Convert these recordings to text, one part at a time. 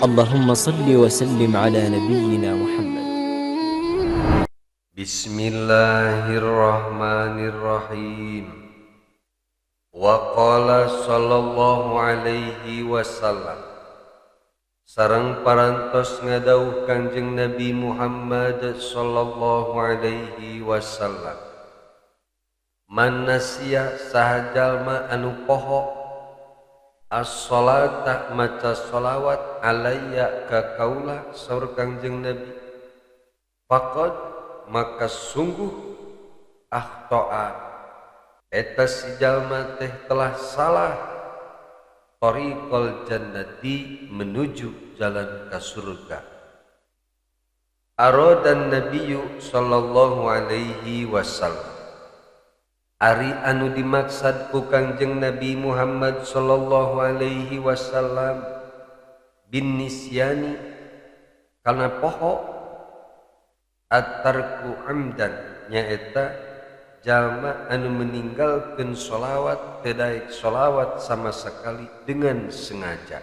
اللهم صل وسلم على نبينا محمد. Bismillahirrahmanirrahim. Wa qala sallallahu alaihi wasallam, sareng parantos ngadawuh Kangjeng Nabi Muhammad sallallahu alaihi wasallam, man nasiya saha jalma anu poho as-salata maca sholawat alayya ka kaula saur Kangjeng Nabi, faqad maka sungguh akhtoa eta si jalma teh telah salah tariqal jannati menuju jalan ke surga. Arodan nabiyyu sallallahu alaihi wasallam, ari anu dimaksad ku Kangjeng Nabi Muhammad sallallahu alaihi wasallam bin nisyani kana poho atarku amdan nyaeta jalma anu meninggalkeun sholawat teu daek sholawat sama sekali dengan sengaja.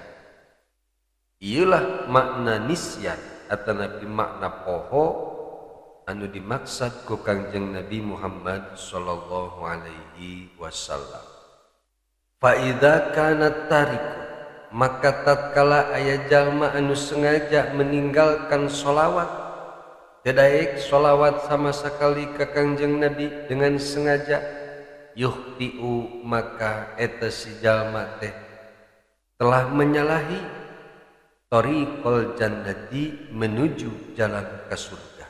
Ieulah makna nisyan atanapi makna poho anu dimaksad ku Kangjeng Nabi Muhammad sallallahu alaihi wasallam. Fa idza kana tariku, maka tatkala aya jalma anu sengaja meninggalkan sholawat teu daek sholawat sama sekali ke Kangjeng Nabi dengan sengaja, yuhtiu maka eta si jalma teh telah menyalahi tariqal jannati menuju jalan ke surga.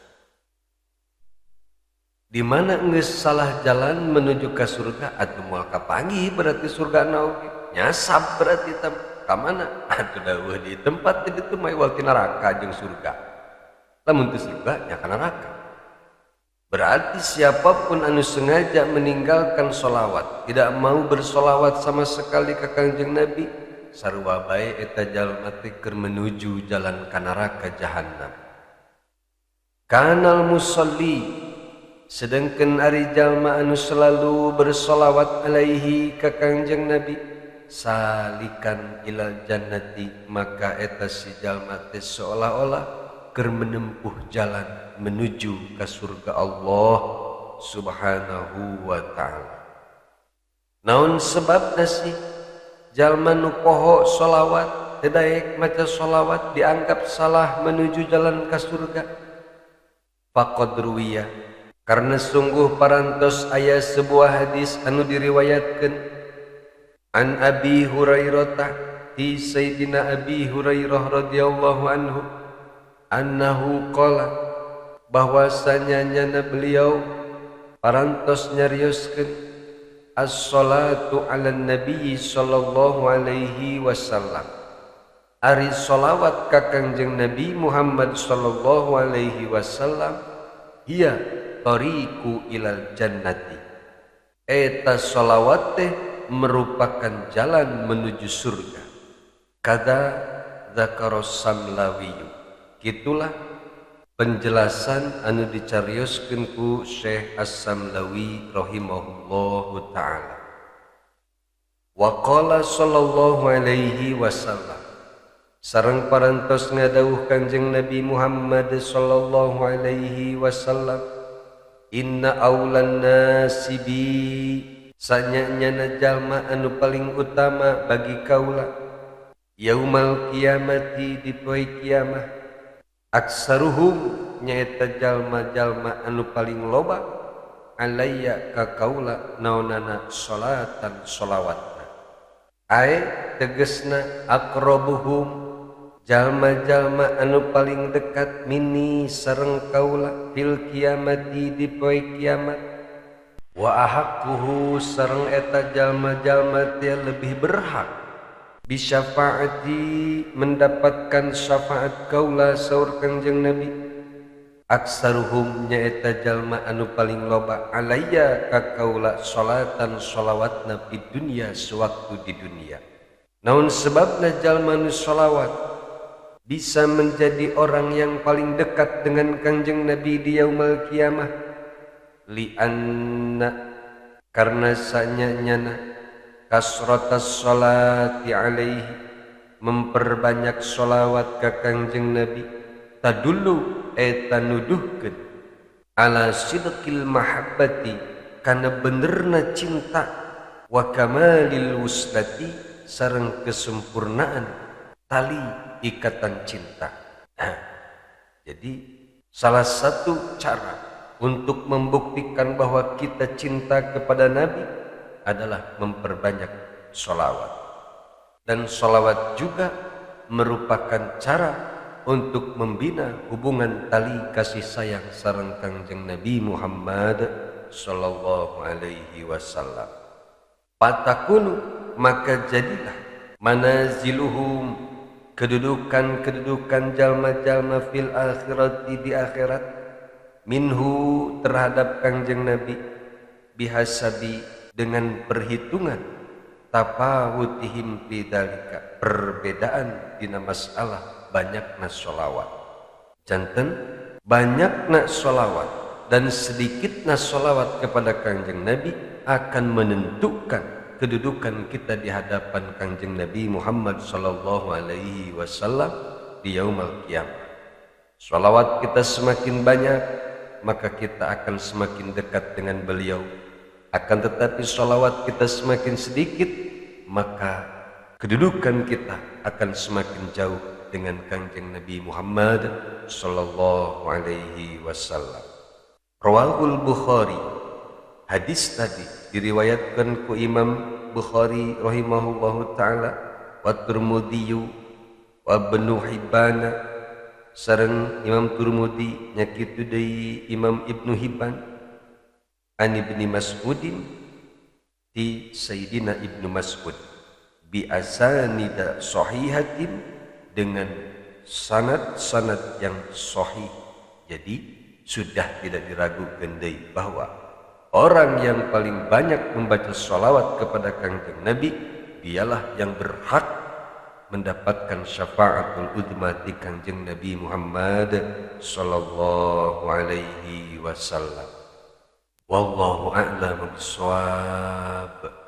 Di mana geus salah jalan menuju ke surga atuh moal kapanggih berarti surga oge nyasab berarti ka mana atuh dawuh di tempat di ditu mah wal ti neraka jeung surga. Lamun teu surga nya ka neraka. Berarti siapapun anu sengaja meninggalkan sholawat, tidak mau bersolawat sama sekali ke Kangjeng Nabi, sarua bae eta jalma teh keur menuju jalan ka neraka jahanam. Kanal musalli, sedangkan ari jalma anu selalu bersolawat alaihi ka Kangjeng Nabi, salikan ilal jannati maka eta si jalma teh seolah-olah keur menempuh jalan menuju ke surga Allah subhanahu wa ta'ala. Naon sebabna sih jalma nu poho sholawat teu daek maca sholawat dianggap salah menuju jalan ke surga? Faqad ruwiya, karena sungguh parantos aya sebuah hadis anu diriwayatkeun an Abi Hurairah ti Sayyidina Abi Hurairah radhiyallahu anhu, annahu qala, bahwasanya nyana beliau parantos nyarioskeun as-salatu 'alan nabi sallallahu alaihi wasallam, ari sholawat ka Kangjeng Nabi Muhammad sallallahu alaihi wasallam hiya tariqu ilal jannati, eta sholawat teh merupakan jalan menuju surga. Kada dzakaros Samlawiyu, gitulah penjelasan anu dicarioskeun ku Syekh As-Samlawi rahimahullahu taala. Wa qala sallallahu alaihi wasallam, sareng parantos ngadawuh Kangjeng Nabi Muhammad sallallahu alaihi wasallam, inna aulan nasi bi, sanyanya jalma anu paling utama bagi kaula yaumal kiamati di poe kiamah, aksaruhum nyaeta jalma-jalma anu paling loba alayya ka kaula naonana salatan sholawatna. Ae tegesna aqrabuhum jalma-jalma anu paling dekat minni sareng kaula fil kiamati di poe kiamat, wa ahaqquhu sareng eta jalma-jalma teh lebih berhak bisyafaati mendapatkan syafaat kaula saur Kangjeng Nabi, aksaruhum nyaeta jalma anu paling loba alayya ka kaula salatan sholawatna di dunia sewaktu di dunia. Naon sebabna jalma nu sholawat bisa menjadi orang yang paling dekat dengan Kangjeng Nabi di yaumul kiamah? Li'anna, karena sanyanya kasratas sholati alaihi Memperbanyak sholawat ka Kangjeng Nabi tadullu eta nuduhkeun ala sidqil mahabbati kana benerna cinta wa kamalil wuslati sareng kesempurnaan tali ikatan cinta. Nah, jadi salah satu cara untuk membuktikan bahwa kita cinta kepada Nabi adalah memperbanyak sholawat. Dan sholawat juga merupakan cara untuk membina hubungan tali kasih sayang sareng Kangjeng Nabi Muhammad sallallahu alaihi wasallam. Patakunu maka jadilah manaziluhum kedudukan-kedudukan jalma-jalma fil akhirati di akhirat minhu terhadap Kangjeng Nabi bihasabi dengan perhitungan tafawutihim bidzalika perbedaan dina masalah banyakna sholawat. Janten banyakna sholawat dan sedikitna sholawat kepada Kangjeng Nabi akan menentukan kedudukan kita di hadapan Kangjeng Nabi Muhammad sallallahu alaihi wasallam di yaumul qiyamah. Sholawat kita semakin banyak, maka kita akan semakin dekat dengan beliau. Akan tetapi sholawat kita semakin sedikit, maka kedudukan kita akan semakin jauh dengan Kangjeng Nabi Muhammad sallallahu alaihi wasallam. Rawahul Bukhari. Hadis tadi diriwayatkan ku Imam Bukhari rahimahullahu taala wa Tirmidzi wa Ibnu Hibban sareng Imam Tirmidzi nya kitu deui Imam Ibnu Hibban an Ibni Mas'udin ti Sayyidina Ibnu Mas'ud bi asanida sahihatin dengan sanad-sanad yang sahih. Jadi sudah tidak diragukan deui bahwa orang yang paling banyak membaca sholawat kepada Kangjeng Nabi dialah yang berhak mendapatkan syafaatul uzma di Kangjeng Nabi Muhammad sallallahu alaihi wasallam. Wallahu a'lam bissawab.